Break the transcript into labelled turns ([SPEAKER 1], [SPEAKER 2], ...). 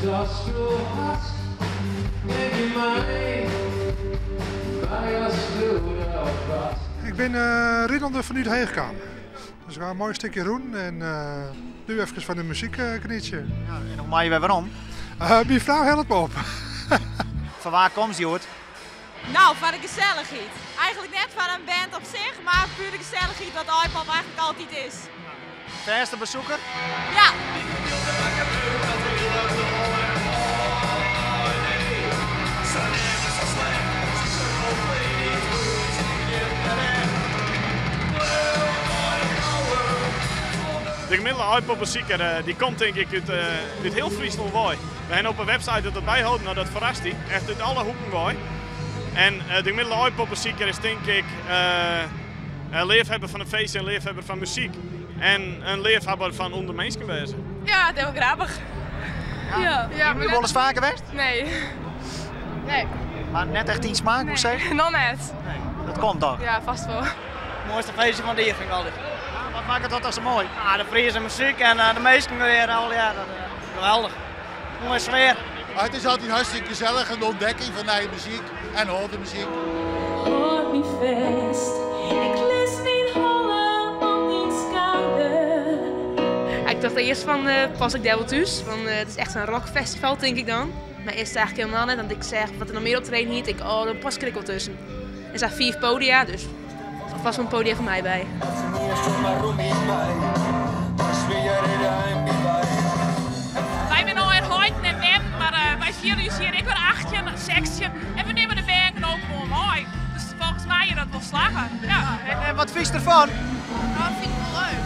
[SPEAKER 1] Ik bin ridende fanút Heech kaam. Dus we ha in moai stikje rûn en nu efkes fan de muzyk genietsje.
[SPEAKER 2] Ja, en hoe meie je wer werom?
[SPEAKER 1] Myn frou hellet me op.
[SPEAKER 2] Foar wa komst hjoed?
[SPEAKER 3] Nou, foar de gesellichheid. Eigenlik net foar in band op sich, mar puer de gesellichheid wat Aaipop eigenlik altyd is.
[SPEAKER 2] Fêste besoeker?
[SPEAKER 3] Ja!
[SPEAKER 4] De gemiddelde Aaipopbeziker die komt denk ik út hiel Fryslân wei. We hawwe op de website dat byholden, no dat ferrast dy. Echt út alle hoeken wei. En de gemiddelde Aaipopbeziker is denk ik leafhebber fan it feest en leafhebber fan muzyk. En in leafhebber fan ûnder minsken wêze.
[SPEAKER 5] Ja, it is hiel grappich.
[SPEAKER 2] Ja. Ja, maar wolris faker west?
[SPEAKER 5] Nee. Nee.
[SPEAKER 2] Mar net echt dyn smaak, hoe
[SPEAKER 5] nee.
[SPEAKER 2] zeg?
[SPEAKER 5] Noch net.
[SPEAKER 2] Nee, dat komt toch?
[SPEAKER 5] Ja, fêst wol.
[SPEAKER 6] Moaiste feestje fan it jier fyn ik altyd.
[SPEAKER 2] Ja, wat makket dat dan sa moai?
[SPEAKER 6] Ah, de Friese muzyk en de minsken weer allegear. Dat, geweldich. Moaie sfear.
[SPEAKER 7] Ah, it is altyd hartstikke gesellich, in ûntdekking fan nije muzyk en âlde muzyk.
[SPEAKER 8] Hâld my fêst, ik lis myn holle op dyn skouder.
[SPEAKER 5] Ik tocht earst fan, pas ik dêr wol thús? Want it is echt in rockfestival, tink ik dan. Mar earst eigentlik hielendal net, want ik seach wat der noch mear optreden hie. Ik, oh, dêr pas ik ek wol tusken. Der sitte fiif podia, dus der past wol in podia foar my by.
[SPEAKER 9] Wy binne allegear heiten en memmen, mar wy fiele ús hjir ek wer 18, 16 en we nimme de bern ook gewoan mei. Dus folgens my is dat wol slagge. Ja.
[SPEAKER 2] En wat fynst derfan?
[SPEAKER 5] Nou, dat fyn ik wol leuk.